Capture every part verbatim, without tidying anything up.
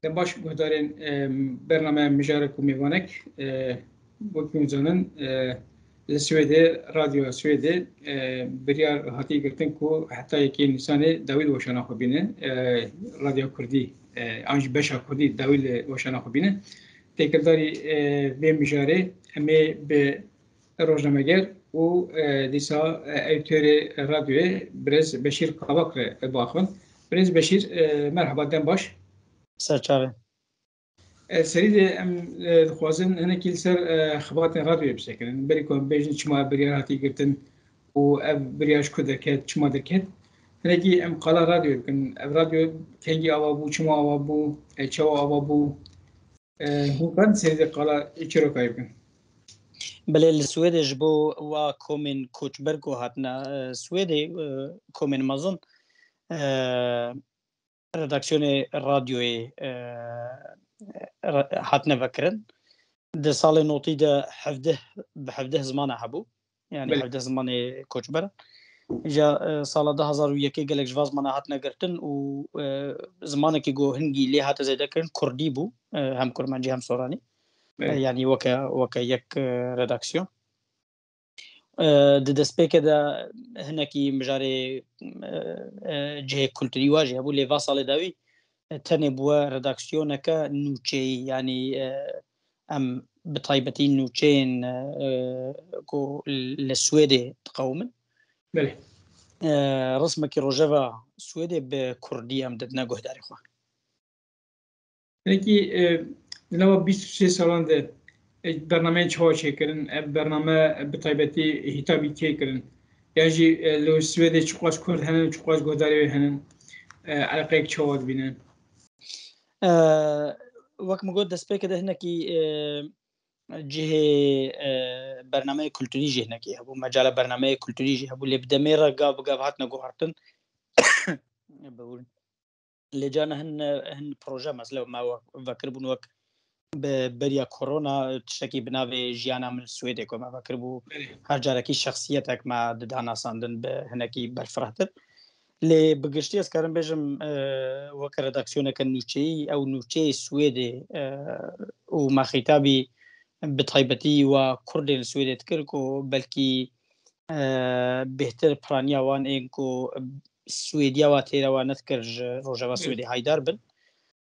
Dem baş guhdarên, e, bernameya Mijarek û Mêvanek, e, wekî hûn zanin, e, li Swêdê, Radyoya Swêdê, e, biryar hatiye girtin ku heta yekê Nîsanê dawî li weşana xwe bîne, e, Radyoya Kurdî, e, an jî beşa Kurdî dawî li weşana xwe bîne. Têkildarî, e, vê mijarê em ê bi rojnameger û, e, dîsa, e, edîtorê radyoyê birêz Beşîr Kabak re biaxivin. Birêz Beşîr, e, merhaba, dem baş. Ser çavê. E, serî de em, e, dixwazin hinekî li ser, e, xebatên radyoyê bisekinin. Berî ku em bêjin çima ev biryar hatiye girtin û ev biryar ji ku derket, çima derket. Hinekî em qala radyoyê bikin. Ev radyo kengî ava bû, çima ava bû, e, çawa ava bû? E, hûn karin serî de qala çîrokayê bikin? Belê, li Swêdê ji bo wa komên koçber ku hatine, e, Swêdê, e, komên mezin, e, redaksiyonê radyoyê, e, re-, hatine vekirin. Di salê notî de hevdeh, bi hevdeh zimana hebû. Yani Belê. hevdeh zimanê koçber. Îja, e, sala du hazar û yekê gelek ji va zimana hatine girtin û, e, zimanekî ku hingî lê hate zêdekirin kurdî bû, e, hem kurmancî hem soranî. Belê. E, yani weke, weke yek, e, redaksiyon. E, di destpêkê de hinekî mijarê, e, e, cihê kulturî wa jî hebû, lê va salê dawî, e, tenê bûye redaksiyoneke nûçeyî, yanî, e, em bi taybetî nûçeyên, e, ku li Swêdê diqewimin. Belê. E, Rismekî rojeva Swêdê bi kurdî em didine guhdarê xwe. Hinekî, e, di nava bîst û sê salan de, e, bernameyên çawa çêkirin? Ev bername bi taybetî hîtabî kê kirin? Yan jî, e, li Swêdê çiqas Kurd hene, çiqas guhdarê wê hene? E, eleqeyek çawa dibîne? E, wek min got, destpêkê de hinekî, e, cihê, e, bernameyê kulturî jî hinekî hebû, mecala bernameyê kulturî jî hebû, lê bi demê re gav bi gav hatine guhertin. Bibûrin. Lê carna hin, hin proje, mesela, me we-, vekiribûn wek bi beriya korona, tiştekî bi navê Jiyana Min Swêdê ku me vekiribû, Belê. her carekî şexsiyetek me dida nasandin bi hinekî berfirehtir. Lê bi giştî ez karim bêjim, e, wek redaksiyoneke nûçeyî, ew nûçeyê Swêdê, e, û me xîtabî bi taybetî wa Kurdên li Swêdê dikir ku belkî, e, bêhtir piraniya wan ên ku Swêdiya wa têra wa nedikir ji rojeva Swêdê haydar bin.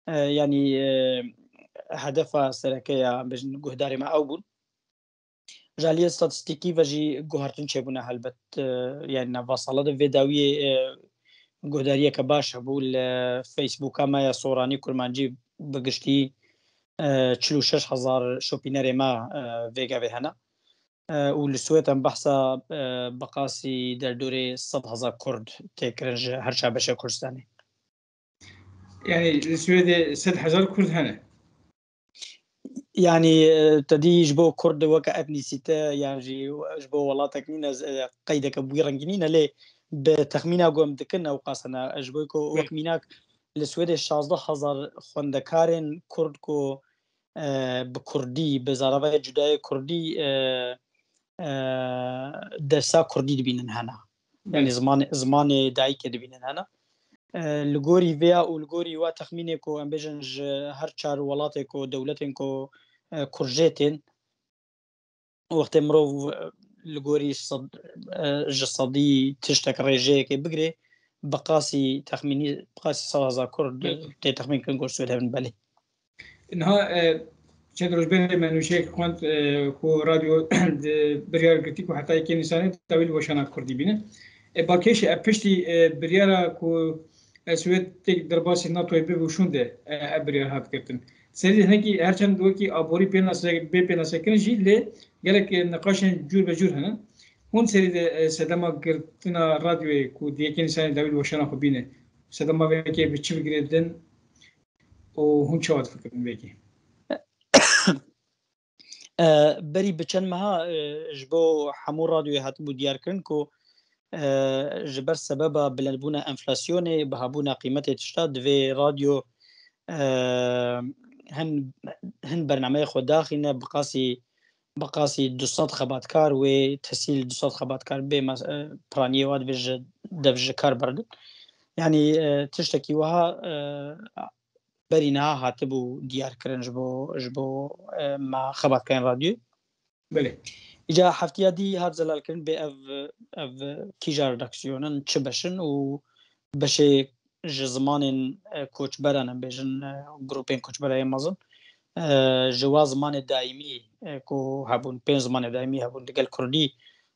E, yanî, e, hedefa sereke ya, em bêjin, guhdarê me ew bûn. Ji aliyê statîstîkî ve jî guhertin çêbûne helbet. E, yanî nava sala de vê dawiyê, e, guhdariyeke baş hebû li Facebooka me ya soranî kurmancî bi giştî, e, çil û şeş hezar şopînerê me, e, vê gavê hene. E, û li Swêd em behsa, e, bi qasî derdorê sed hezar Kurd tê kirin ji her çar beşa Kurdistanê. Yani li Swêdê sed hezar Kurd hene? Yani, e, te dî ji bo Kurd weke etnîsîte yan jî ji bo welatek nîne, e, qeydeke bi wî rengî nîne, lê bi texmîna ku em dikin ew qas hene. Ji bo ku wek mînak li Swêdê şazdeh hezar xwendekarên Kurd ku, e, bi Kurdî, bi zaravayê cudayê Kurdî, e, e, dersa Kurdî dibînin hene. Yani Belê. zimanê, zimanê dayikê dibînin hene. E, li gorî vêya û li gorî wa texmînê ku em bêjin ji her çar welatê ku dewletên ku, e, kurjê tên, wextê mirov, e, li gorî sed, e, ji sedî tiştek rêjeyekê bigirê, bi qasî texmînî, bi qasî sed hezar Kurd Belê. tê texmîn kirin ku Swêd hebin, belê. Niha, e, çend roj berê me nûçeyek xwend, e, ku radyo di biryar girtî ku heta yekê Nîsanê dawî li weşana Kurdî bîne. E, balkêş e, piştî, e, biryara ku, e, Swêd têk derbasî NATOyê bibe û şûnde, e, ev biryar hat girtin. Serî hinekî her çend wekî aborî pênase, bê pênasekirin jî lê gelek, e, niqaşên cûr be cûr hene. Hûn serî de, e, sedema girtina radyoyê ku di yekê Nîsanê dawî li weşana xwe bîne, sedema vê yekê bi çi bigirêdin? û hûn çawa difikirin vêkê? E, berî bi çend meha, e, ji bo hemû radyoyê hatibû diyarkirin ku, e, ji ber sebeba bilindbûna enflasyonê, bihabûna qîmetê tişta, divê radyo, e, hin, hin bernameyê xwe daxîne, bi qasî, bi qasî du sed xebatkar wê, tesîl du sed xebatkar bê mes-, e, piraniyê wa divê ji dev ji kar berdin. Yani, e, tiştekî wiha, e, berî niha hatibû diyarkirin ji bo, ji bo, e, me xebatkarên radyoyê. Belê. Îca heftiya dî hat zelalkirin bê ev, ev kîja redaksiyonin çi beş in û beşê ji zimanên, e, koçberan em bêjin, e, grûpên koçberayê mezin, e, ji wa zimanê daîmî, e, ku hebûn, pênc zimanê daîmî hebûn, digel kurdî,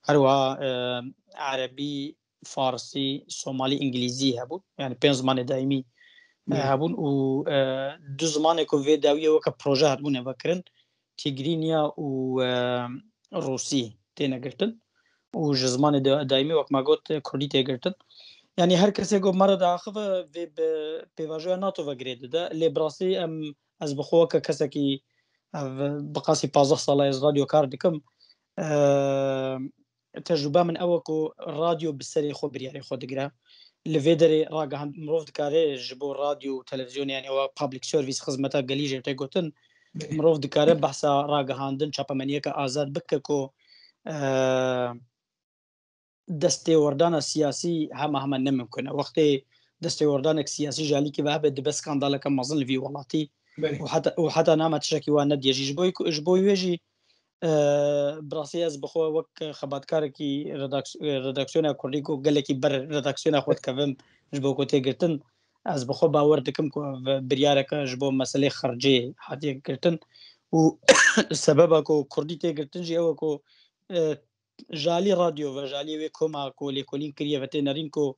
her wiha, e, erebî, farsî, somalî, îngilîzî hebûn. Yani pênc zimanê daîmî, e, Belê. hebûn û, e, du zimanê ku vê dawiyê weke proje hatibûne vekirin, Tigrînya û, e, Rûsî têne girtin. Û ji zimanê da-, daîmî, wek me got, e, kurdî tê girtin. Yani her kesê ku me re diaxive vê bi pêvajoya NATO ve girê dide. Lê bi rastî em, ez bi xwe weke kesekî, ev, bi qasî pazdeh sala ez radyo kar dikim. E, tecrûba min ew e ku radyo bi serê xwe biryarê xwe digire. Li vê derê ragihand-, mirov dikare ji bo radyo û televîzyonê, yani ewa public service, xizmeta gelî jê tê gotin, Belê. mirov dikare behsa ragihandin, çapemeniyeke azad bike ku, e, destêwerdanê siyasî hema hema ne mimkun e. Wextê destêwerdanek siyasî ji alîkî ve hebe dibe skandaleke mezin li vî welatî. Belê. Û heta, û heta nama tiştekî wan nediye jî. Ji bo, ji bo wê jî, e, bi rastî ez bi xwe wek xebatkarekî redaks-, redaksiyona kurdî ku gelekî ber redaksiyona xwe dikevim ji bo ku tê girtin, ez bi xwe bawer dikim ku ev biryareke ji bo meselê xercê hatiye girtin û sebeba ku kurdî tê girtin jî ew e ku, e, ji alî radyo ve, ji alî wê koma ku lêkolîn kiriye ve tê nerîn ku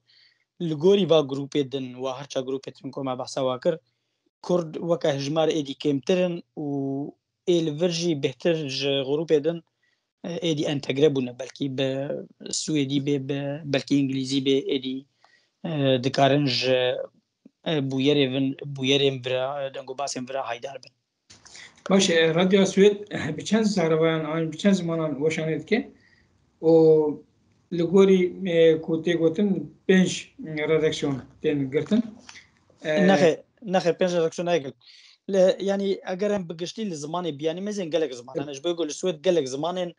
li gorî va grûpê din, wa her çar grûpê din ku me behsa wa kir, kurd weke hejmar êdî kêmtir in û ê li vir jî bêhtir ji grûpê din, e, êdî entegre bûne. Belkî bi swêdî bê, bi, belkî îngilîzî bê, êdî, e, dikarin ji, e, bûyerê vin, bûyerên vira, e, dengobasên vira haydar bin. Baş e, Radyo Swêd, e, bi çend zerrevayan an bi çend zimanan weşanê dike? Û li gorî, e, ku tê gotin pênc redaksiyon tên girtin. E, Nexê, nexê, pênc redaksiyon nayê girt. Li, yani eger em bi giştî li zimanê biyanî mezên gelek ziman hene. Ji bo ku li Swêd gelek zimanên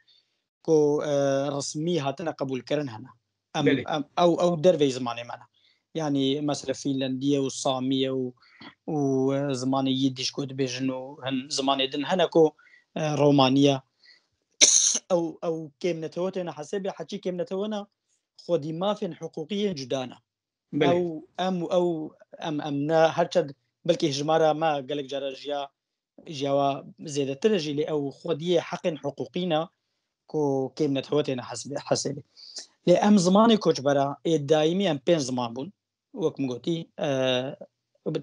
ku, e, resmî hatine qebûlkirin hene. Em, Belê. em, ew, ew derveyî zimanê me ne. Yani mesela Fînlendiye û Samiye û, û, e, zimanê Yiddiş ku dibêjin û hin zimanê din hene ku, e, Romaniye. Ew, ew kêmnetewe têne hesêbê, heçî kêmnetewena xwedî mafên hiqûqî yên cuda ne. Belê. Ew, em, ew, em, em ne her çend belkî hijmara me gelek cara jiya, jiyawa zêdetir e jî, lê ew xwediyê heqên hiqûqî ne ku kêmnetewe têne hesbê-, hesêbê. Lê em zimanê koçbera ê daîmî em pênc ziman bûn. Wek min gotî, e,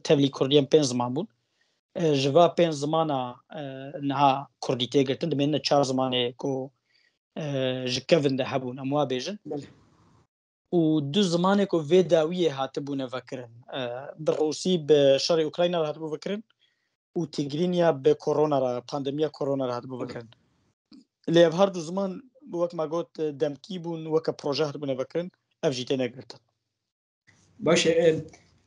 tevlî kurdî em pênc ziman bûn. E, ji va pênc zimana, e, niha kurdî tê girtin, dimêne çar zimanê ku, e, ji kevin de hebûn, em wa bêjin. Belê. Û du zimanê ku vê dawiyê hatibûne vekirin, e, bi rûsî bi şerê Ukrayna re hatibû vekirin û tigrînya bi korona re, pandemiya korona re hatibû vekirin. Lê ev her du ziman, wek me got, demkî bûn, weke proje hatibûne vekirin, ev jî têne girtin. Baş e,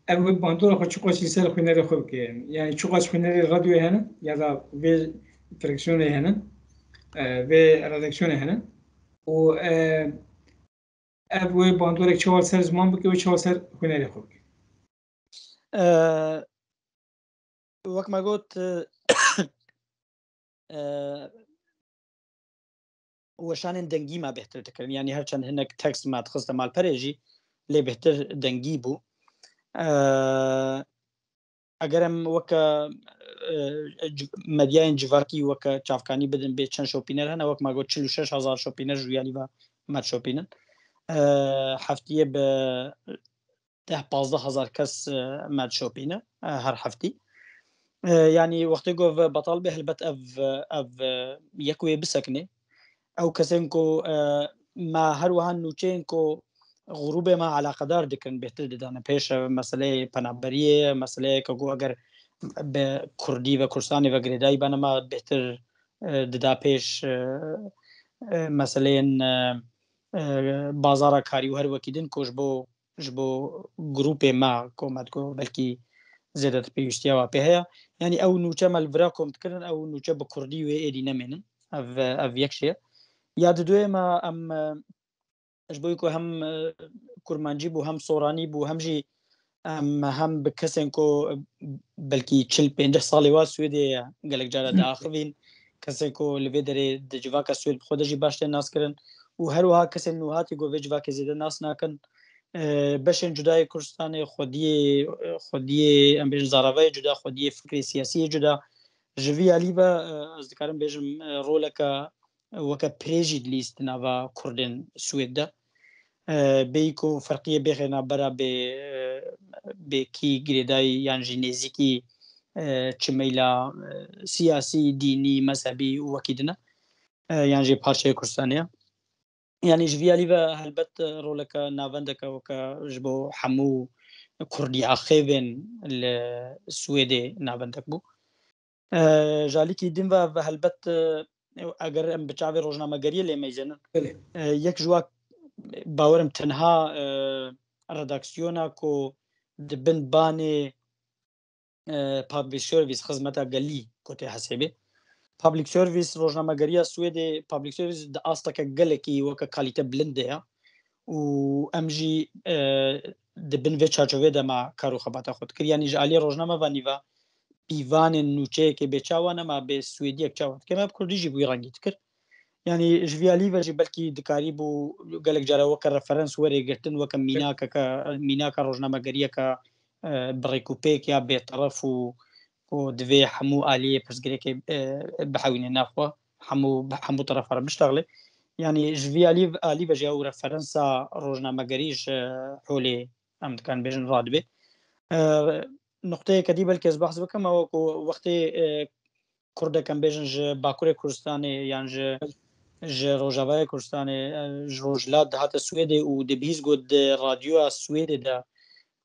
ev wê bandora xwe çiqas jî ser xwînerê xwe bike. Yani çiqas xwînerê radyoyê hene ya da vê direksiyonê hene, e, vê redaksiyonê hene. Û, e, ev wê bandorek çawa ser ziman bike û çawa ser xwînerê xwe bike. E, wek me got, e, e, weşanên dengî me bêhtir dikirin. Yani her çend hinek tekst me dixiste malperê jî, lê bêhtir dengî bû. E, eger em weke, e, ci-, medyayên civakî weke çavkanî bidin bê çend şopîner hene, wek me got çil û şeş hezar şopîner ji wî alî ve me dişopînin. E, heftiyê bi deh pazdeh hezar kes, e, me dişopîne, e, her heftî. E, yani wextê ku ev betal bê, helbet ev, ev, e, yek wê bisekine. Ew kesên ku, e, me her wiha nûçeyên ku grûbê me eleqedar dikin bêhtir didane pêş, e, meseleyê penaberiyê, meseleyeke ku eger bi kurdî ve Kurdistanê ve girêdayî bene me bêhtir, e, dida pêş, e, e, meseleyên, e, e, bazara karî û her wekî din ku ji bo, ji bo grûpê me ku me digot belkî zêdetir pêwîstiya we pê heye. Yani ew nûçe me li vira kom dikirin, ew nûçe bi kurdî wê êdî nemênin. Ev, ev yek şey ye. Ya didoyê me em, e, ji bo ku hem, e, kurmancî bû, hem soranî bû, hem jî, Em hem bi kesên ku belkî çil pêncî salê wa Swêdê ye, gelek cara diaxivîn, kesên ku li vê derê di civaka Swêd bi xwe de jî baş tên naskirin û her wiha kesên nûhatî ku vê civakê zêde nas nakin. E, beşên cuda yê Kurdistanê xwediyê, xwediyê, em bêjin zaravayê cuda, xwediyê fikrê siyasî yê cuda. Ji vî alî ve, e, ez dikarim bêjim, e, roleke weke pirê jî dilîst di nava Kurdên Swêd de. E, bêyî ku ferqiyê bêxe navbera bê, e, bê kî girêdayî yan jî nêzîkî, e, çi meyla, e, siyasî, dînî, mezhebî û wekî din e, e, yan jî parçeyê Kurdistanê ye. Yanî ji vî alî ve helbet roleke navendeke weke ji bo hemû Kurdiya xêvên li Swêdê navendek bû. E, ji alîkî din ve, ve helbet, e, eger em bi çavê rojnamegeriyê lê meyzênin, Belê. E, yek ji wa bawerim tenha, e, redaksiyona ku di bin banê, e, public service, xizmeta gelî ku tê hesêbê. Public service, rojnamegeriya Swêdê, public service di asteke gelekî weke kalîte bilind de ye. Û em jî, e, di bin vê çarçovê de me kar û xebata xwe dikir. Yanî ji aliyê rojnamevanî ve pîvanên nûçeyekê bê çawa nema bê swêdiyek çawa dike, me bi kurdî jî bi wî rengî dikir. Yanî ji vî alî ve jî belkî dikarîbû gelek cara weke referans were girtin, weke mînakeke, mînaka rojnamegeriyeke, e, bi rêkûpêk ya bêteref û ku divê hemû aliyê pirsgirêkê, e, bihewîne nav xwe, hemû, hemû terefa re biştexile. Yanî ji vî alî, alî ve jî ew referansa rojnamegerî ji holê, em dikarin bêjin, radibe. E, nuqteyeke dî belkî ez behs bikim, ew ku wextê, e, Kurdek, em bêjin, ji Bakurê Kurdistanê yan ji, ji Rojavayê Kurdistanê, e, ji Rojhilat dihate Swêdê û dibihîst ku di radyoya Swêdê de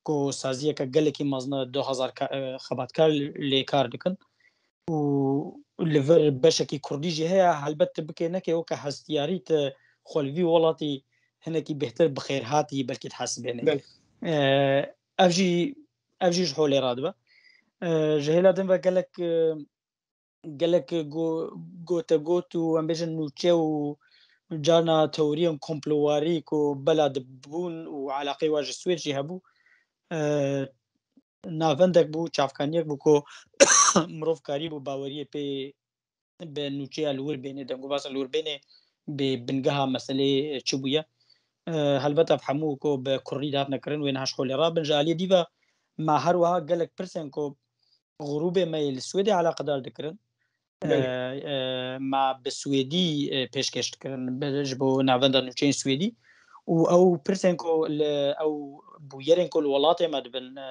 ku saziyeke gelekî mezin e, du hezar ka-, e, xebatkar lê kar dikin û li vir beşekî kurdî jî heye, helbet tu bikê nekê weke hestiyarî tu xwe li vî welatî hinekî bêhtir bi xêrhatî belkî dihesibênê. Belê. E, ev jî, ev jî ji holê radibe. E, ji hêla din ve gelek, e, gelek go-, gotegot û em bêjin nûçe û carna teoriyên komplowarî ku bela dibûn û eleqeyê wa ji Swêd jî hebû, e, navendek bû, çavkaniyek bû ku mirov karîbû baweriyê pê bi nûçeya li wir bêne, dengûbasa li wir bêne, bi bingeha meselê çi bûye. E, helbet ev hemû ku bi kurdî dihatine kirin, wê niha ji holê rabin. Ji aliyê dî ve me her wiha gelek pirsên ku grûbê me yê li Swêdê eleqedar dikirin. Belê. E, e, me bi swêdî, e, pêşkêş dikirin, bi, ji bo navenda nûçeyên swêdî. Û ew pirsên ku li, ew bûyerên ku li welatê me dibin, e,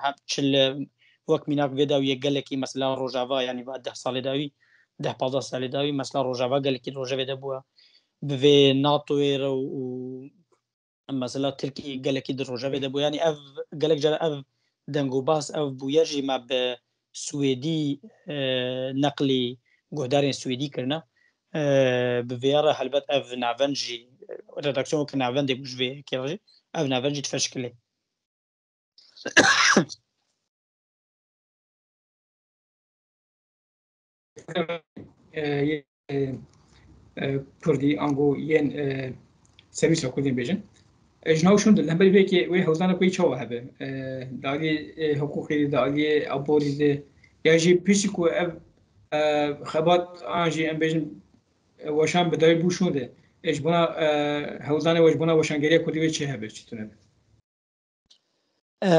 hem çi li, wek mînak vê dawiyê gelekî, mesela Rojava, yanî va deh salê dawî, deh pazdeh salê dawî, mesela Rojava gelekî di rojevê de bûye. Bi vê NATOyê re û, û mesela Tirkî gelekî di rojevê de bû. Yanî ev gelek cara ev dengûbas, ev bûyer jî me bi swêdî, e, neqlî guhdarên swêdî kirine. E, bi vê re helbet ev navend jî, redaksiyon weke navendê bû ji vê yekê re jî. Ev navend jî dife şikilê. E, e, e, Kurdî, ango yên, e, servîsa Kurdî bêjin. E, ji nav şûn de, li hemberî vê yekê wê hewldanek wê çawa hebe? E, di aliyê, e, hiqûqî de, di aliyê aborî de, ya jî piştî ku ev, e, xebat an jî em bêjin, e, weşan bi dawî bû şûn de, e, ji bona, e, hewldanê we, ji bona weşangeriya Kurdî wê çi hebe, çi tune be? E,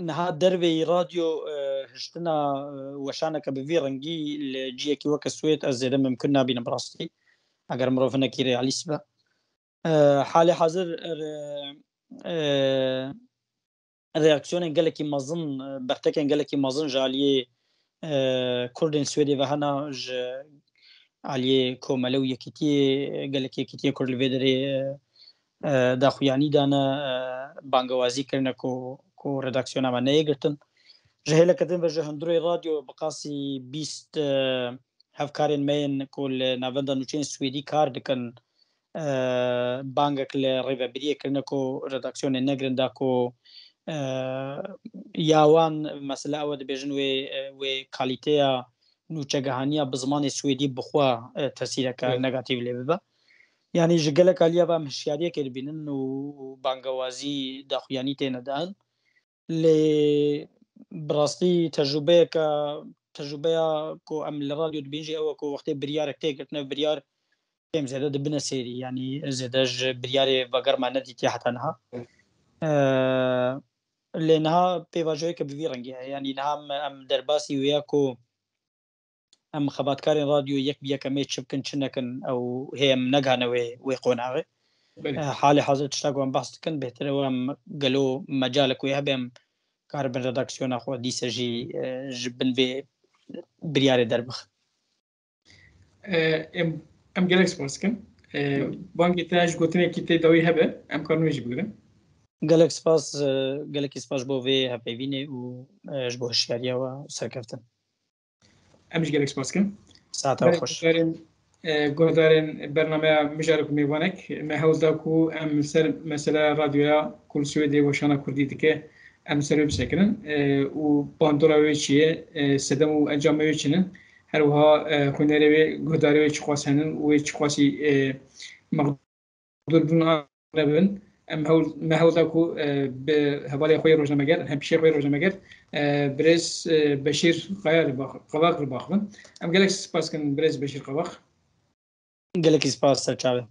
niha derveyî radyo, e, hiştina, e, weşaneke bi vî rengî li ciyekî weke Swêd ez zêde mimkun nabînim bi rastî. Eger mirov hinekî realîst be. E, halê hazir, e, e, reaksiyonên gelekî mezin, e, bertekên gelekî mezin ji aliyê, e, Kurdên Swêdê ve hene, ji aliyê komele û yekîtiyê, gelek yekîtiyê Kurd li vê derê, e, e, daxuyanî dane, e, bangewazî kirine ku, ku redaksiyona me neyê girtin. Ji hêleke din ve ji hundirê radyo bi qasî bîst, e, hevkarên me yên ku li navenda nûçeyên Swêdî kar dikin, e, bangek li rêvebiriyê kirine ku redaksiyonê negirin da ku, e, ya wan mesela ew e dibêjin wê, e, wê kalîteya nûçegihaniya bi zimanê Swêdî bi xwe, e, tesîreke Evet. negatîf lê bibe. Yanî ji gelek aliya ve em hişyariyekê dibînin û bangewazî daxuyanî têne dan. Lê bi rastî tecrûbeyeke, tecrûbeya ku em li radyo dibîn jî ew e ku wextê biryarek tê girtin, ev biryar kêm zêde dibine sêrî. Yanî zêde ji biryarê vegerma nedîtiye heta niha. Eee, lê niha pêvajoyeke bi vî rengî heye. Yanî niha em, em derbasî wê ya ku em xebatkarên radyo yek bi yek em ê çi bikin, çi nekin, ew hê em negihane wê, wê qonaxê. Belê. E, halê hazir tişta ku em behs dikin, bêhtir ew em gelo mecalek wê hebe em karibin redaksiyona xwe dîse jî, e, ji bin vê biryarê derbixin. E, em, em gelek spas dikin. E, bangê te ji gotinekî tê dawî hebe, em karin wê jî bigirin. Gelek spas, e, gelekî spas ji bo vê hevpeyvînê û, e, ji bo hişyariya we û serkeftin. Em jî gelek spas dikin. Saeta we Belê, xweş. Guhdarên, e, guhdarên bernameya Mijarek û Mêvanek, me hewl da ku em li ser mesela radyoya ku li Swêdê weşana kurdî dike, em li ser wê bisekinin, e, û bandora wê çi ye, e, sedem û encamê wê çi ne, her wiha, e, xwînerê wê, guhdarê wê çiqas henin û wê çiqasî, e, mexdûrbûn nebin. Em hewl, me hewl da ku, e, bi hevalê xwe yê rojnameger, hempîşeyê xwe yê rojnameger, e, birêz, e, Beşîr Kaya li bax-, Qavaq li baxivin. Em gelek spas dikin birêz Beşîr Qavaq. Gelekî spas, ser çavê.